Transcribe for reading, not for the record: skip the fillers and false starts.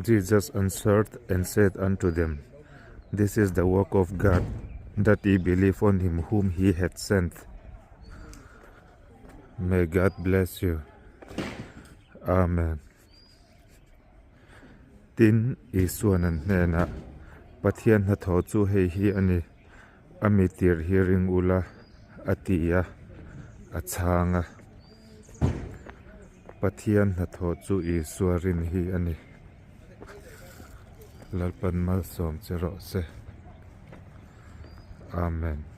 Jesus answered and said unto them, This is the work of God, that ye believe on him whom he hath sent. May God bless you. Amen. Tin, Isuan an hnenah, Pathian hnathawh chu hei hi a ni, a mi tir hi ring ula, a ti a, a chhang a. Pathian hnathawh chu Isua rin hi a ni. Lalpan malsawm che rawh se. Amen.